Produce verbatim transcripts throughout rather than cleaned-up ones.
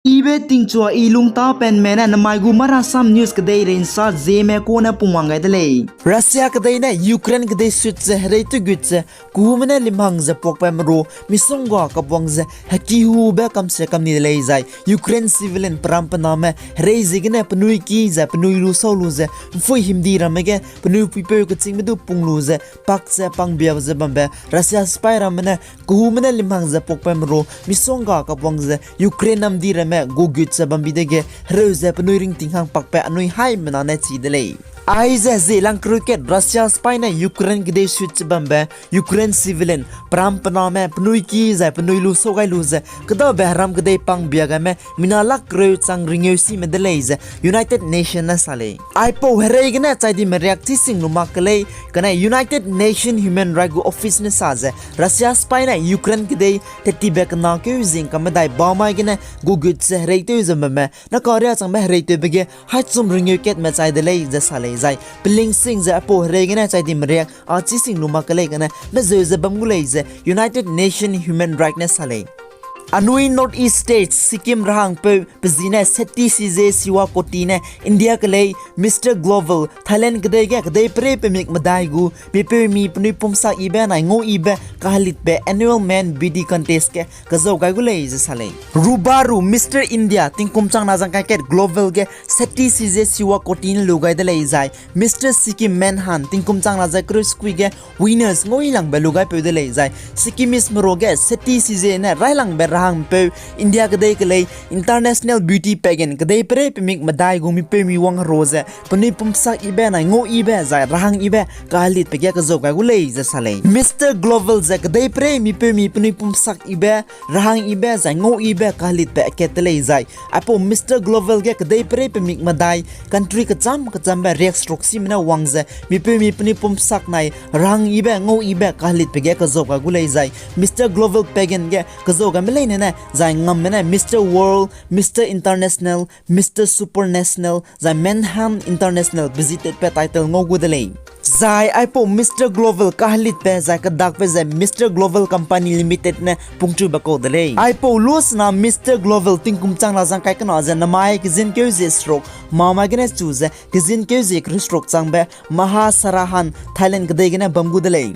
Ibe tingchua i lungtâ penme ne namai gu Marasam News kedeirei nsa Zeme kune pungwang gai de lei. Russia kedei ne Ukraine kedei sut ze herei tew gut ze kehume ne limhang ze puakbe meru misongga kabuang ze hekihube kamse kamni de lei zai Ukraine civilian peram pename herei ziegene penui ki zai penui lu sau lu ze mpui himdi ramme ge penui puipeu kechîngme du pung lu ze pak ze pangbia ze bambe Russia sipai ramme ne kehume ne limhang ze puakbe meru misongga kabuang ze Ukraine namdi ramme gu gut ze bambi dege hereu ze penui ringting hang pakbe anui haimena ne chi de lei. Aize zie langkereu kat Russia sipai ne Ukraine kedei sut ze bambe Ukraine civilian peram pename penui ki zai penui lu sau gai lu ze kedabe heram kedei pangbia gaime mina lak kereu chang ringeu sime de lei ze United Nation ne sa lei. Aipau herei gene chai dime riak chising lu mak ke lei, kane United Nation Human Right gu office ne sa ze Russia sipai ne Ukraine kedei tettibe kena keu zing kamedai bamai gene gu gut ze herei tew ze bambe naka riâ changbe herei tewbe ge haichum ringeu katme chai de lei ze sa lei zai pelingsing ze aipau herei gene chai dime riak a chising lu mak ke lei kane mezeu ze bam gu lei ze United Nation Human Right ne sa lei. Anui North East States Sikkim rahangpeu pe zi ne Seti Size Siwakoti ne India kelei Mister Global Thailand kedei ge kedei perei pemik medai gu mipeumi penui pumsak yibe nai ngau yibe kahelitbe Annual Men Beauty Contest ge kezau gai gu lei ze sa lei. Rubaru Mister India tingkum chang na zang kai kat Global ge Seti Size Siwakoti ne lu gai de lei zai Mister Sikkim Manhunt tingkum chang na zai kereu sekui ge winners ngau yilangbe lu gaipeu de lei zai Sikkimese meru ge Seti Size ne railangbe rahangpeu India kedei kelei International Beauty Pageant kedei perei pemik medai gu mipeumi wang hero ze penui pumsak yibe nai ngau yibe zai rahang yibe kahelitbe ge kezau gai gu lei ze sa lei. Mister Global ze kedei perei mipeumi penui pumsak yibe, rahang yibe zai ngau yibe kahelitbe akat de lei zai aipau Mister Global ge kedei perei pemik medai country kecham kechambe riak seruk sime ne wang ze mipeumi penui pumsak nai rahang yibe ngau yibe kahelitbe ge kezau gai gu lei zai Mister Global Pageant ge kezau gaime leine ne zai ngamme ne Mister World, Mister International, Mister Supranational zai Manhunt International bezitetbe title ngau gu de lei. Zai aipau Mister Global kahelitbe zai kedakbe ze Mister Global Company Limited ne pungchube kau de lei. Aipau lu sena Mister Global tingkum chang na zang kai kena ze namai kezin keu zie seruk mamai gene chu ze kezin keu zie kereu seruk changbe Mahasarakham Thailand kedei gene bam gu de lei.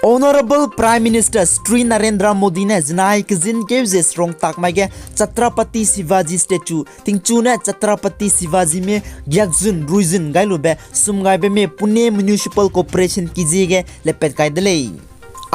Honourable Prime Minister Shri Narendra Modi ne zinai kezin keu zie seruk takmai ge Chhatrapati Shivaji Statue tingchu ne Chhatrapati Shivaji me giakzun ruizun gai lube sum gaibe me Pune Municipal Corporation ki zie ge lepat kai de lei.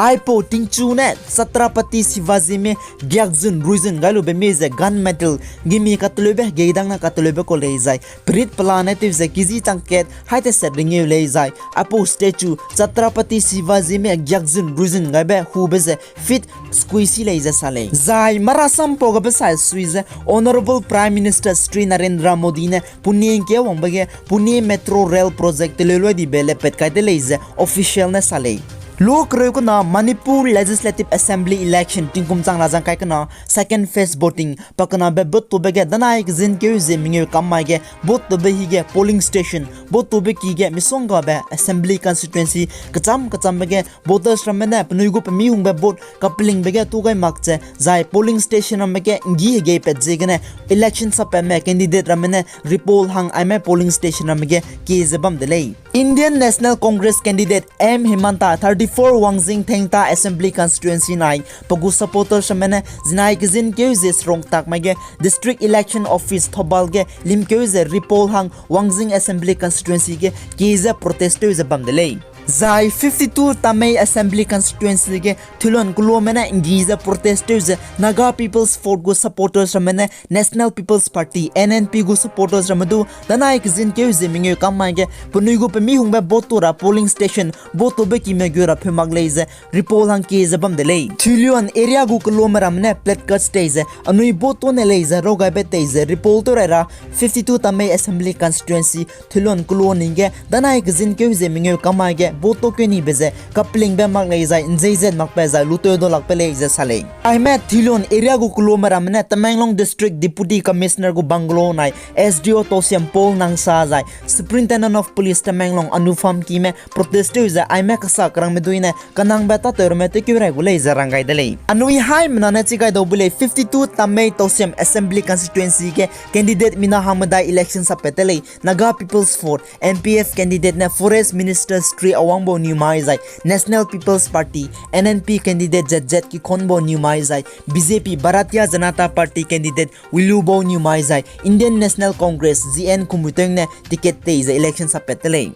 Aipau tingchu ne Chhatrapati Shivaji me giakzun ruizun gai lube me ze gun metal gimi kateleube hegei dang ne kateleube kau lei zai perit pelane tew ze kiji chang kat hai teset ringeu lei zai aipau statue Chhatrapati Shivaji me giakzun ruizun gaibe hube ze feet squishy lei ze sa lei. Zai marasam pau gabe sai sui ze Honourable Prime Minister Shri Narendra Modi ne Pune ngke wangbe ge Pune Metro Rail Project teleu loi dibe lepat kai de lei ze official ne sa lei. Lu kereu kena Manipur Legislative Assembly election tingkum chang na zang kai kena second phase voting pakenabe vote tobe ge danai kezin keu zie mengeu kam mai ge vote tobe hi ge polling station, vote tobe ki ge misonggabe assembly constituency kecham kechambe ge voters ramme ne penui gu pemi hungbe vote kapelingbe ge tu gai mak ze zai polling station ramme ge nggi hegei pat ziegene election sappatme candidate ramme ne repoll hang aime polling station ramme ge kie ze bam de lei. Indian National Congress candidate M Himanta thirty-four Wangjing Thengta Assembly Constituency nai pe gu supporters ramme ne zinai kezin keu zie seruk takmai ge District Election Office Thoubal ge limkeu ze repoll hang Wangjing Assembly Constituency ge kie ze protest tew ze bam de lei. Zai fifty-two Tamei Assembly Constituency ge Thulon keloame ne nggi ze protest tew ze Naga People's Front gu supporters ramme ne National People's Party, N P P, gu supporters ramme du danai kezin keu zie mengeu kam mai ge penui gu pemi hungbe vote to ra polling station vote tobe kime gu ra pheu mak lei ze repoll hang kie ze bam de lei. Thulon area gu keloame ramme ne placard tei ze anui vote to ne lei ze rau gaibe tei ze repoll tew rai ra fifty-two Tamei Assembly Constituency Thulon kelo ning ge danai kezin keu zie mengeu kam mai ge boto kenibe ze kapelingbe mak lei zai nzeizet makbe zai luteu do lakbe lei ze sa lei. Aime Thilon area gu keloa ramme ne Tamenglong District Deputy Commissioner gu bungalow nai S D O Tosiam Paul Nangsa zai Superintendent of Police Tamenglong Anupam Kime protest tew ze aime kasa kerangme dui ne kanangbe tatew ramme tewkeu rai gu lei ze rang gai de lei. Anui haimena ne chi gai dau bu lei fifty-two Tamei Tosiam Assembly Constituency ge candidate mina hangmedai election sappat te lei. Naga People's Front, N P F candidate ne Forest Minister Sri Awangbow Newmai zai National People's Party, N N P candidate Z Z Kikhonbow Newmai zai B J P Bharatiya Janata Party candidate Wilubow Newmai zai Indian National Congress G N Kumuteng ne ticket tei ze election sappat te lei.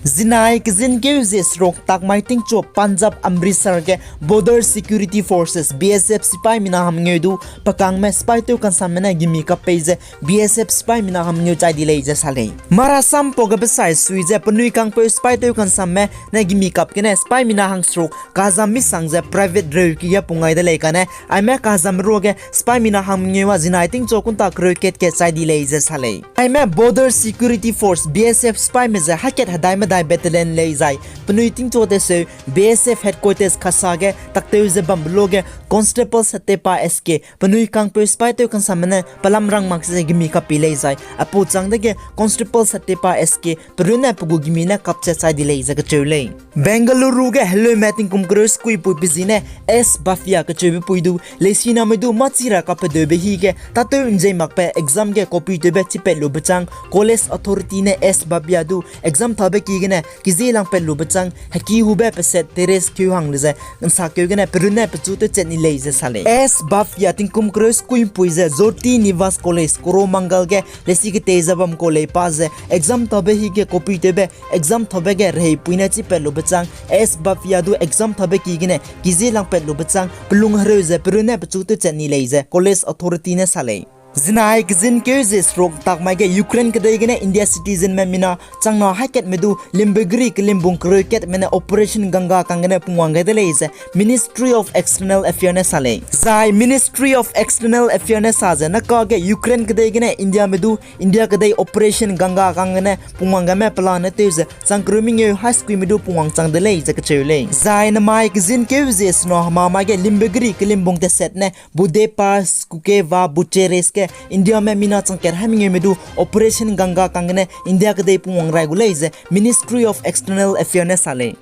Zinai kezin keu ze seruk takmai tingchu Punjab Amritsar ge Border Security Forces, B S F sipai mina hamngeu du pekangme sipai tew kansamme ne gimi kap pei ze B S F sipai mina hamngeu chai di lei ze sa lei. Marasam pau gabe sai sui ze penui kangpeu sipai tew kansamme ne gimi kap gene sipai mina hangseruk kazam misang ze private reu ki ge pung gai de lei kane, aime kazam ruage sipai mina hangngeu a zinai tingchu kunta kereu kat ke chai di lei ze sa lei. Aime Border Security Force, B S F sipaime ze hakat hedai medai battalion lei zai penui tingchu teseu B S F headquarters Khasa ge taktew ze bambe luage Constable Satepa S K penui kangpeu sipai tew kansamme ne pelam rang mak ze gimi kap pi lei zai apu chang dege Constable Satepa S K perunne pe gu gimi ne kap che chai di lei ze kacheu lei. Bengaluru ge heleume tingkum kereu sekuipui pe zi ne S Bhavya kacheube pui du leisiname du mâchi ra kapedeube hi ge tatew nzei makbe exam ge copy tewbe chipet lube chang college authority ne S Bhavya du exam thabe ki gene kizi langpet lube chang heki hube peset terrace keu hang le ze nsakeu gene perunne pechu tewchat ni lei ze sa lei. S Bhavya tingkum kereu sekuipui ze Jyoti Nivas College Koromangal ge leisi ketei ze bam kau lei pa ze exam thabe hi ge copy tewbe exam thabe ge reheipui ne chipet lube chang S Bhavya du exam thabe ki gene kizi langpet lube chang pelung hereu ze perunne pechu tewchat ni lei ze college authority ne sa lei. Zinai kezin keu ze seruk takmai ge Ukraine kedei gene India citizenme mina changna haikatme du limbegri kelimbung kereu katme ne Operation Ganga kang gene pungwang gai de lei ze Ministry of External Affairs ne sa lei. Zai Ministry of External Affairs ne sa ze nakage Ukraine kedei gene Indiame du India kedei Operation Ganga kang gene pungwang gaime pelane tew ze chang kereu mengeu hai sekuime du pungwang chang de lei ze kacheu lei. Zai namai kezin keu ze sena hemamai ge limbegri kelimbung teset ne Budapest, Kukeva, Bucharest ge Indiame mina changkat hai mengeume du Operation Ganga kang gene India kedei pungwang rai gu lei ze Ministry of External Affairs ne sa lei.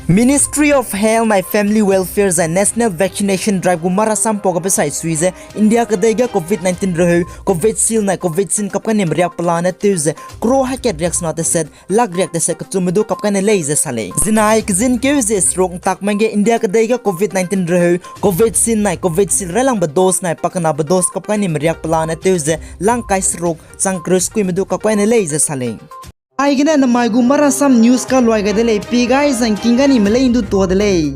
Ministry of Health nai Family Welfare zai National Vaccination Drive gu marasam pau gabe sai sui ze India kedei ge Covid nineteen reheu Covishield nai Covaxin kap kanim riak pelane tew ze crore haikat riak sena teset lak riak teset kechume du kap kaine lei ze sa lei. Zinai kezin keu ze seruk ntakme ge India kedei ge Covid nineteen reheu Covaxin nai Covishield railangbe dose nai pakenabe dose kap kanim riak pelane tew ze lang kai seruk chang kereu sekuime du kap kaine lei ze sa lei. Aigene namai gu marasam news kaluai gai de lei, pi gai zangking ga ni melei ndu tua de lei.